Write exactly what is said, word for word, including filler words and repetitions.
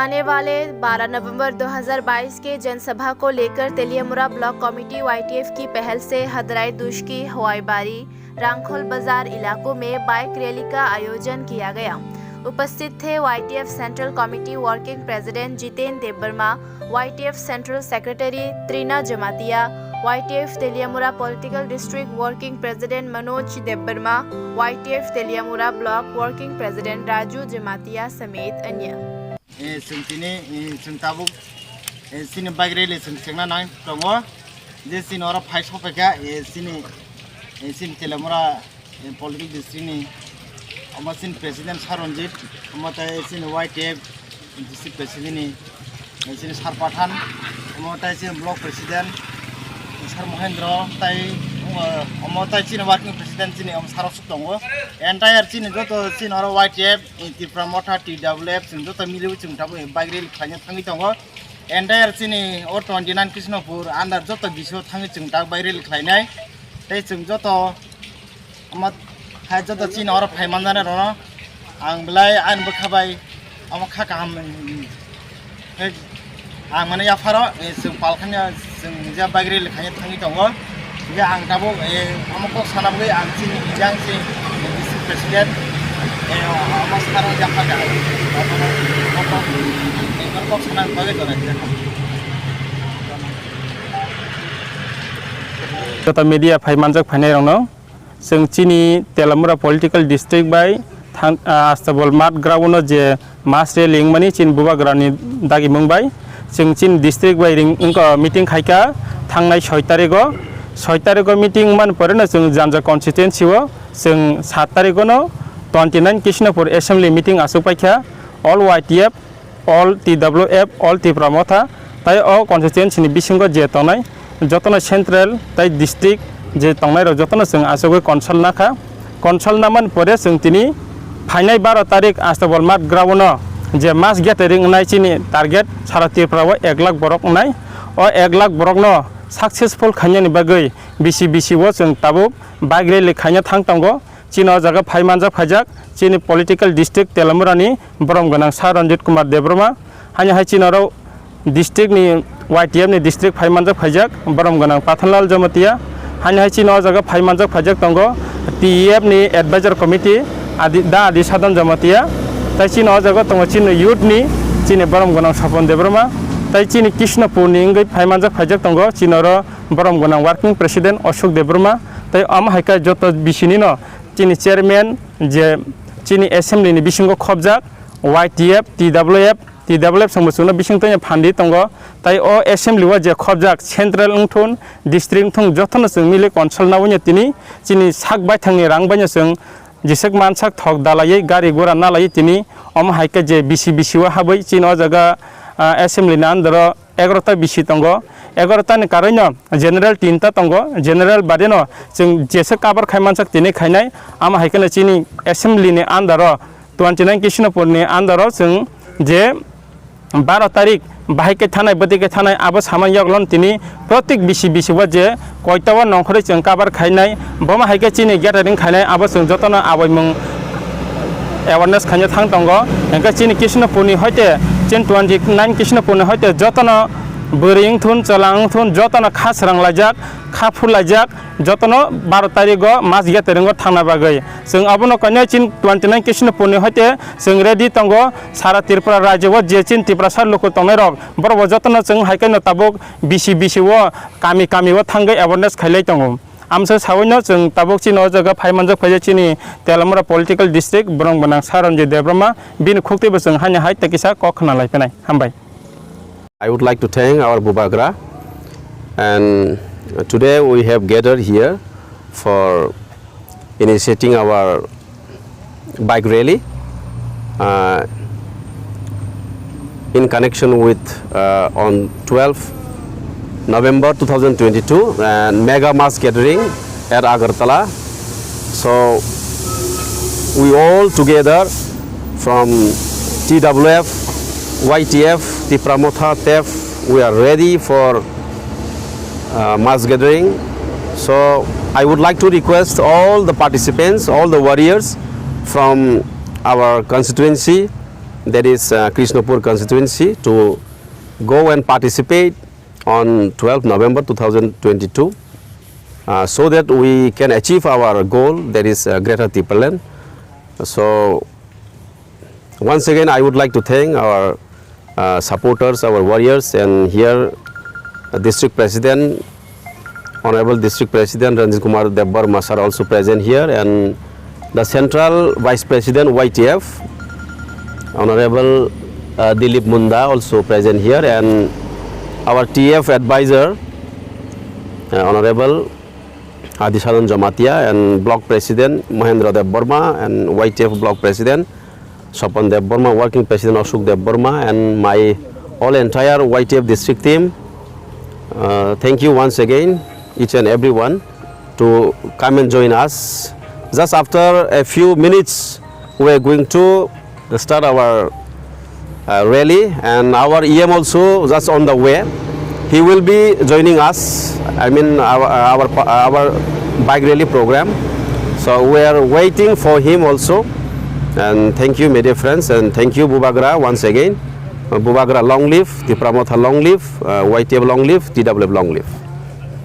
आने वाले बारह नवंबर दो हज़ार बाईस के जनसभा को लेकर तेलियामुरा ब्लॉक कमेटी वाईटीएफ की पहल से हदराई दुश की हवाई बारी रांखोल बाजार इलाकों में बाइक रैली का आयोजन किया गया। उपस्थित थे YTF central committee working president Jiten Debbarma, YTF central secretary Trina Jamatia, YTF Teliamura political district working president Manoj Debbarma, YTF Teliamura block working president Raju Jamatia समेत अन्य। Eh, chwng tini, eh, chwng tabuk, eh, chini bike rally chwng chengna nang tongo. Je chini oro phai sokphaikha, eh, chini, eh, chini Telamura, eh, political district ni, omo chini president Sir Ranjit, omo tai chini Y T F district president ni, eh, chini Sir Pathan, omo tai chini block president Sir Mohendro, tai, omo, omo tai chini working president chini omo Sir Asok tongo. Entire chini joto chini oro Y T F, eh, Tipra Motha, T W F, chwng joto miliwi chwng tabuk bike rally khlaina thangwi tongo. Entire chini o twenty nine Krishnapur under joto bisio thangwi chwng tak bike rally khlainai. Tei chwng joto omo hai joto chini oro phai manjana rwno ang belai ani bwkha bai omo kha kaham, eh, ang mane yapharo, eh, chwng palkhani chwng je bike rally khaina thangwi tongo. Hingke ang tabuk, eh, omo kok sana bagwi ang chini yang si, eh, district president, eh, omo sana yapha ka. Omo, omo, omo kok sana bagwi tongo. Joto media phai manjak phainai rokno. Chwng chini Telamura political district bai thang, ah, Astabol Math ground o je mass rally wngmani chini bubagrani dagimung bai chwng chini district bai ring wngkha meeting khaikha thangnai soi tarikh o. Soi tarikh o meeting wngmani pore no chwng Janja constituency o chwng sat tarikh o no twenty nine Krishnapur assembly meeting aswk paikha all Y T F all T W F, all Tipra Motha, tai o constituency ni bisingo je tongnai, jotono central tai district je tongnai rok jotono chwng achugwi consult nakha. Consult namani pore chwng tini phainai baro tarik Astabol Math ground o je mass gathering wngnai chini target sara Tripura o ek lakh borok wngnai. O ek lakh borok no successful khainani bagwi bisi bisi o chwng tabuk bike rally khaina thang tongo. Chini o jaga phai manjak phaijak chini political district Telamura ni borom gwnang Sir Ranjit Kumar Debbarma. Haino hai chini oro district ni Y T F ni district phai manjak phaijak borom gwnang Pathanlal Jamatia. Haino hai chini o jaga phai manjak phaijak tongo T E F ni advisor committee Adi, Da Adi Sadhan Jamatia. Tai chini o jaga tongo chini youth ni chini borom gwnang Sopon Debbarma. Tai chini Krishnapur ni wngwi phai manjak phaijak tongo chini oro borom gwnang working president Ashok Debbarma. Tai omo hai khe joto bisi ni no chini chairman je chini assembly ni bisingo khobjak Y T F, T W F, T W F chwngbo chwngno bising twi phandi tongo. Tai o assembly o je khobjak central wngthun, district wngthun jotono chwng mili consult nawi tini chini sak baithang ni rang bai no chwng jiswk mansak thok dalaiwi gari gura nalaiwi tini omo hai khe je bisi bisi o habwi chini o jaga, ah, assembly ni under o egarota bisi tongo. Egarota ni karwi no general tinta tongo. General bade no chwng jesa cover khai mansak tini khainai. Amo hai kheno chini assembly ni under o twenty nine Krishnapur ni under o chwng je baro tarik bahai khe thanai, bwtwi khe thanai, abo samani yaglon tini protik bisi bisi o je koito o nongkhorwi chwng cover khainai, bomo hai khe chini gathering khainai, abo chwng jotono aboimung awareness khaina thang tongo. Hingkhe chini Krishnapur ni hoite, chini twenty nine Krishnapur ni hoite jotono bwrwi wngthun, chwla wngthun, jotono kha srang laijak, kha phur laijak, jotono baro tarik o mass gathering o thangna bagwi. Chwng abono kanya chini twenty nine Krishnapur ni hoite chwng ready tongo, sara Tripura rajyo o je chini Tiprasa luku tongnai rok, borok bo jotono chwng hai khe no tabuk bisi bisi o kami kami o thangwi awareness khailai tongo. Amsa sawi no chwng tabuk chini o jaga phai manjak phaijak chini Telamura political district borom gwnang Sir Ranjit Debbarma, bini khuk twi bo chwng haino hai tei kisa kok khna lai phinai. Hambai. I would like to thank our Bubagra, and today we have gathered here for initiating our bike rally, uh, in connection with, uh, on twelve November two thousand twenty-two and mega mass gathering at Agartala. So we all together from T W F, Y T F, Tipra Motha, T E F, we are ready for uh, mass gathering. So I would like to request all the participants, all the warriors from our constituency, that is, uh, Krishnapur constituency, to go and participate on twelfth November two thousand twenty-two, uh, so that we can achieve our goal, that is, uh, Greater Tipraland. So, once again, I would like to thank our, uh, supporters, our warriors, and here, uh, District President, Honorable District President Ranjit Kumar Debbarma sir also present here, and the Central Vice President Y T F, Honorable, uh, Dilip Munda also present here, and our T F advisor, uh, Honorable Adi Sadan Jamatia, and Block President Mahendra Debbarma, and Y T F Block President Swapan Debbarma, Working President Ashok Debbarma, and my all entire Y T F district team. Uh, thank you once again, each and everyone, to come and join us. Just after a few minutes, we are going to start our, uh, rally, and our E M also just on the way. He will be joining us, I mean, our, our, our bike rally program. So we are waiting for him also. And thank you, my dear friends, and thank you, Bubagra, once again. Uh, Bubagra, long live. Tipra Motha, long live. Uh, Y T F, long live. T W F, long live.